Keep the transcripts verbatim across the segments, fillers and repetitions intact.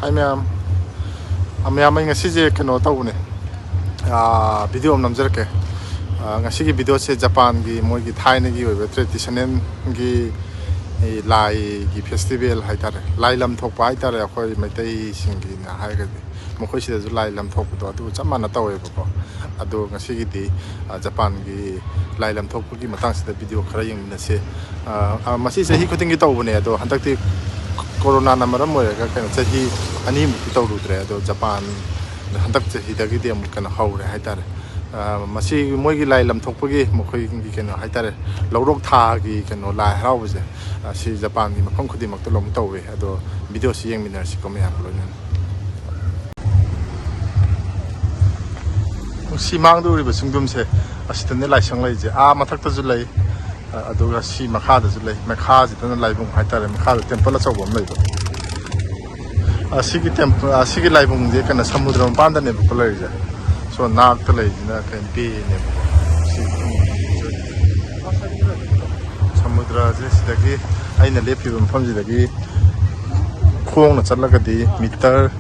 ꯍꯥꯏ ꯃꯌꯥꯝ, ꯑ, ꯃꯌꯥꯝ, ꯑꯩ ꯉꯁꯤꯁꯦ ꯀꯩꯅꯣ ꯇꯧꯕꯅꯦ, ꯚꯤꯗꯤꯑꯣ ꯑꯃ ꯅꯝꯖꯔꯛꯀꯦ꯫ ꯑ, ꯉꯁꯤꯒꯤ ꯚꯤꯗꯤꯑꯣꯁꯦ ꯖꯄꯥꯟꯒꯤ ꯃꯣꯏꯒꯤ ꯊꯥꯏꯅꯒꯤ ꯑꯣꯏꯕ ꯇ꯭ꯔꯦꯗꯤꯁꯅꯦꯜꯒꯤ ꯂꯥꯏꯒꯤ ꯐꯦꯁꯇꯤꯚꯦꯜ ꯍꯥꯏꯇꯥꯔꯦ, ꯂꯥꯏ ꯂꯝ ꯊꯣꯛꯄ ꯍꯥꯏꯇꯥꯔꯦ, ꯑꯩꯈꯣꯏ ꯃꯩꯇꯩꯁꯤꯡꯒꯤꯅ ꯍꯥꯏꯔꯒꯗꯤ꯫ ꯃꯈꯣꯏ ꯁꯤꯗꯁꯨ ꯂꯥꯏ ꯂꯝ ꯊꯣꯛꯄꯗꯣ ꯑꯗꯨ ꯆꯞ ꯃꯥꯟꯅ ꯇꯧꯋꯦꯕꯀꯣ꯫ ꯑꯗꯣ ꯉꯁꯤꯒꯤꯗꯤ, ꯑ, ꯖꯄꯥꯟꯒꯤ ꯂꯥꯏ ꯂꯝ ꯊꯣꯛꯄꯒꯤ ꯃꯇꯥꯡꯁꯤꯗ ꯚꯤꯗꯤꯑꯣ ꯈꯔ ꯌꯦꯡꯃꯤꯟꯅꯁꯦ꯫ ꯑ, ꯑ, ꯃꯁꯤ ꯆꯍꯤ ꯈꯨꯗꯤꯡꯒꯤ ꯇꯧꯕꯅꯦ, ꯑꯗꯣ ꯍꯟꯗꯛꯇꯤ ꯀꯣꯔꯣꯅꯥꯅ ꯃꯔꯝ ꯑꯣꯏꯔꯒ ꯀꯩꯅꯣ, ꯆꯍꯤ ꯑꯅꯤꯃꯨꯛꯇꯤ ꯇꯧꯔꯨꯗ꯭ꯔꯦ꯫ ꯑꯗꯣ ꯖꯄꯥꯟ ꯍꯟꯗꯛ ꯆꯍꯤꯗꯒꯤꯗꯤ ꯑꯃꯨꯛ ꯀꯩꯅꯣ ꯍꯧꯔꯦ ꯍꯥꯏꯇꯥꯔꯦ꯫ ꯑ, ꯃꯁꯤ ꯃꯣꯏꯒꯤ ꯂꯥꯏ ꯂꯝ ꯊꯣꯛꯄꯒꯤ ꯃꯈꯣꯏꯒꯤ ꯀꯩꯅꯣ ꯍꯥꯏꯇꯥꯔꯦ, ꯂꯧꯔꯣꯛ ꯊꯥꯒꯤ ꯀꯩꯅꯣ ꯂꯥꯏ ꯍꯔꯥꯎꯕꯁꯦ, ꯑ, ꯁꯤ ꯖꯄꯥꯟꯒꯤ ꯃꯐꯝ ꯈꯨꯗꯤꯡꯃꯛꯇ ꯂꯣꯏꯅ ꯇꯧꯋꯦ꯫ ꯑꯗꯣ ꯚꯤꯗꯤꯑꯣꯁꯤ ꯌꯦꯡꯃꯤꯟꯅꯔꯁꯤꯀꯣ ꯃꯌꯥꯝꯒ ꯂꯣꯏꯅꯅ꯫ ꯁꯤ ꯃꯥꯡꯗ ꯎꯔꯤꯕ ꯆꯤꯡꯗꯨꯝꯁꯦ, ꯑꯁꯤꯗꯅꯦ ꯂꯥꯏꯁꯪ ꯂꯩꯁꯦ꯫ ꯑꯥ ꯃꯊꯛꯇꯁꯨ ꯂꯩ, ꯑꯗꯨꯒ ꯁꯤ ꯃꯈꯥꯗꯁꯨ ꯂꯩ꯫ ꯃꯈꯥꯁꯤꯗꯅ ꯂꯥꯏꯕꯨꯡ ꯍꯥꯏꯇꯥꯔꯦ, ꯃꯈꯥꯗ ꯇꯦꯝꯄꯜ ꯑꯆꯧꯕ ꯑꯃ ꯂꯩꯕ꯫ ꯑꯁꯤꯒꯤ ꯇꯦꯝꯄꯜ, ꯑꯁꯤꯒꯤ ꯂꯥꯏꯕꯨꯡꯁꯦ ꯀꯩꯅꯣ, ꯁꯃꯨꯗ꯭ꯔ ꯃꯄꯥꯟꯗꯅꯦꯕꯀꯣ ꯂꯩꯔꯤꯁꯦ꯫ ꯁꯣ ꯅꯥꯛꯇ ꯂꯩꯁꯤꯅ ꯀꯩꯅꯣ, ꯕꯦꯅꯦꯕꯀꯣ꯫ ꯁꯤ ꯁꯃꯨꯗ꯭ꯔꯁꯦ ꯁꯤꯗꯒꯤ, ꯑꯩꯅ ꯂꯦꯞꯄꯤꯕ ꯃꯐꯝꯁꯤꯗꯒꯤ ꯈꯣꯡꯅ ꯆꯠꯂꯒꯗꯤ ꯃꯤꯇꯔ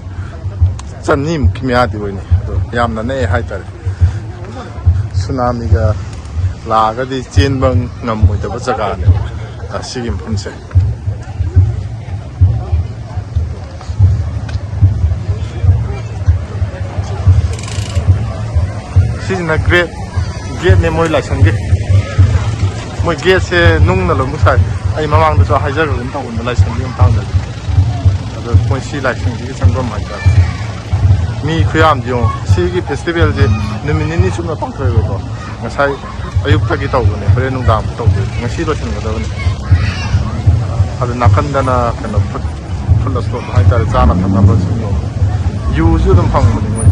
ꯆꯅꯤꯃꯨꯛꯀꯤ ꯃꯌꯥꯗꯤ ꯑꯣꯏꯅꯤ꯫ ꯑꯗꯣ ꯌꯥꯝꯅ ꯅꯛꯑꯦ ꯍꯥꯏꯇꯥꯔꯦ꯫ ꯁꯨꯅꯥꯃꯤꯒ ꯂꯥꯛꯑꯒꯗꯤ ꯆꯦꯟꯕ ꯉꯝꯃꯣꯏꯗꯕ ꯖꯒꯥꯅꯦ ꯑꯁꯤꯒꯤ ꯃꯐꯝꯁꯦ꯫ ꯁꯤꯁꯤꯅ ꯒ꯭ꯔꯦꯠ, ꯒꯦꯠꯅꯦ ꯃꯣꯏ ꯂꯥꯏꯁꯪꯒꯤ꯫ ꯃꯣꯏ ꯒꯦꯠꯁꯦ ꯅꯨꯡꯅ ꯂꯣꯏꯅꯃꯛ ꯁꯥꯏ꯫ ꯑꯩ ꯃꯃꯥꯡꯗꯁꯨ ꯍꯥꯏꯖꯈ꯭ꯔꯒꯨꯝ ꯇꯧꯕꯅꯦ ꯂꯥꯏꯁꯪꯒꯤ ꯃꯇꯥꯡꯗꯗꯤ꯫ ꯑꯗꯣ ꯃꯣꯏ ꯁꯤ ꯂꯥꯏꯁꯪꯁꯤꯒꯤ ꯆꯪꯐꯝ ꯍꯥꯏꯇꯥꯔꯦ꯫ ꯃꯤ ꯈꯨꯌꯥꯝꯗꯤ ꯌꯦꯡꯉꯣ꯫ ꯁꯤꯒꯤ ꯐꯦꯁꯇꯤꯚꯦꯜꯁꯦ ꯅꯨꯃꯤꯠ ꯅꯤꯅꯤ ꯆꯨꯞꯅ ꯄꯥꯡꯊꯣꯛꯑꯦꯕꯀꯣ꯫ ꯉꯁꯥꯏ ꯑꯌꯨꯛꯇꯒꯤ ꯇꯧꯕꯅꯦ, ꯍꯣꯔꯦꯟ ꯅꯨꯡꯗꯥꯡ ꯇꯧꯗꯣꯏꯅꯦ꯫ ꯉꯁꯤ ꯂꯣꯏꯁꯤꯟꯒꯗꯕꯅꯤ꯫ ꯑꯗꯨ ꯅꯥꯀꯟꯗꯅ ꯀꯩꯅꯣ, ꯐꯨꯗ, ꯐꯨꯗ ꯁ꯭ꯇꯣꯜ ꯍꯥꯏꯇꯥꯔꯦ, ꯆꯥꯅ ꯊꯛꯅꯕꯁꯤꯡ ꯌꯣꯟꯕ꯫ ꯌꯨꯁꯨ ꯑꯗꯨꯝ ꯐꯪꯕꯅꯤ ꯃꯣꯏ꯫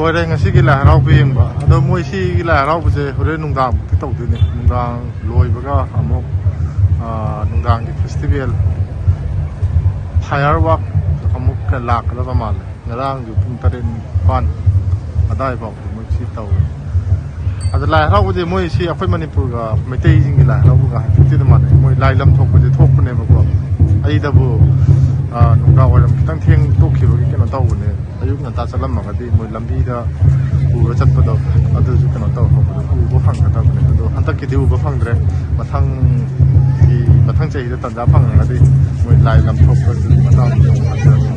ꯂꯣꯏꯔꯦ ꯉꯁꯤꯒꯤ ꯂꯥꯏ ꯍꯔꯥꯎꯕ ꯌꯦꯡꯕ꯫ ꯑꯗꯣ ꯃꯣꯏ ꯁꯤꯒꯤ ꯂꯥꯏ ꯍꯔꯥꯎꯕꯁꯦ ꯍꯣꯔꯦꯟ ꯅꯨꯡꯗꯥꯡꯃꯨꯛꯇꯤ ꯇꯧꯗꯣꯏꯅꯦ꯫ ꯅꯨꯡꯗꯥꯡ ꯂꯣꯏꯕꯒ ꯑꯃꯨꯛ, ꯑ, ꯅꯨꯡꯗꯥꯡꯒꯤ festival, firework ꯑꯃꯨꯛꯀ ꯂꯥꯛꯀꯗꯕ ꯃꯥꯜꯂꯦ꯫ ꯉꯔꯥꯡꯁꯨ ꯄꯨꯡ ꯇꯔꯦꯠ ꯅꯤꯄꯥꯟ ꯑꯗꯥꯏꯐꯥꯎꯗꯤ ꯃꯣꯏ ꯁꯤ ꯇꯧꯋꯦ꯫ ꯑꯗ ꯂꯥꯏ ꯍꯔꯥꯎꯕꯗꯤ ꯃꯣꯏ ꯁꯤ ꯑꯩꯈꯣꯏ ꯃꯅꯤꯄꯨꯔꯒ ꯃꯩꯇꯩꯁꯤꯡꯒꯤ ꯂꯥꯏ ꯍꯔꯥꯎꯕꯒ ꯍꯥꯏꯐꯦꯠꯇꯤ ꯑꯗꯨꯝ ꯃꯥꯟꯅꯩ꯫ ꯃꯣꯏ ꯂꯥꯏ ꯂꯝ ꯊꯣꯛꯄꯁꯦ ꯊꯣꯛꯄꯅꯦꯕꯀꯣ꯫ ꯑꯩꯗꯕꯨ, ꯑ, ꯅꯨꯡꯗꯥꯡ ꯋꯥꯏꯔꯝ ꯈꯤꯇꯪ ꯊꯦꯡ ꯇꯣꯛꯈꯤꯕꯒꯤ ꯀꯩꯅꯣ ꯇꯧꯕꯅꯦ꯫ ꯑꯌꯨꯛ ꯉꯟꯇꯥ ꯆꯠꯂꯝꯃꯒꯗꯤ ꯃꯣꯏ ꯂꯝꯕꯤꯗ ꯄꯨꯔ ꯆꯠꯄꯗꯣ, ꯑꯗꯨꯁꯨ ꯀꯩꯅꯣ ꯇꯧꯔ ꯎꯕ ꯐꯪꯒꯗꯕꯅꯦ꯫ ꯑꯗꯣ ꯍꯟꯗꯛꯀꯤꯗꯤ ꯎꯕ ꯐꯪꯗ꯭ꯔꯦ꯫ ꯃꯊꯪꯒꯤ, ꯃꯊꯪ ꯆꯍꯤꯗ ꯇꯟꯖꯥ ꯐꯪꯉꯒꯗꯤ ꯃꯣꯏ ꯂꯥꯏ ꯂꯝ ꯊꯣꯛꯄꯗꯨꯒꯤ ꯃꯇꯥꯡꯗ ꯑꯃꯨꯛ ꯍꯥꯏꯖꯔꯛꯀꯦ꯫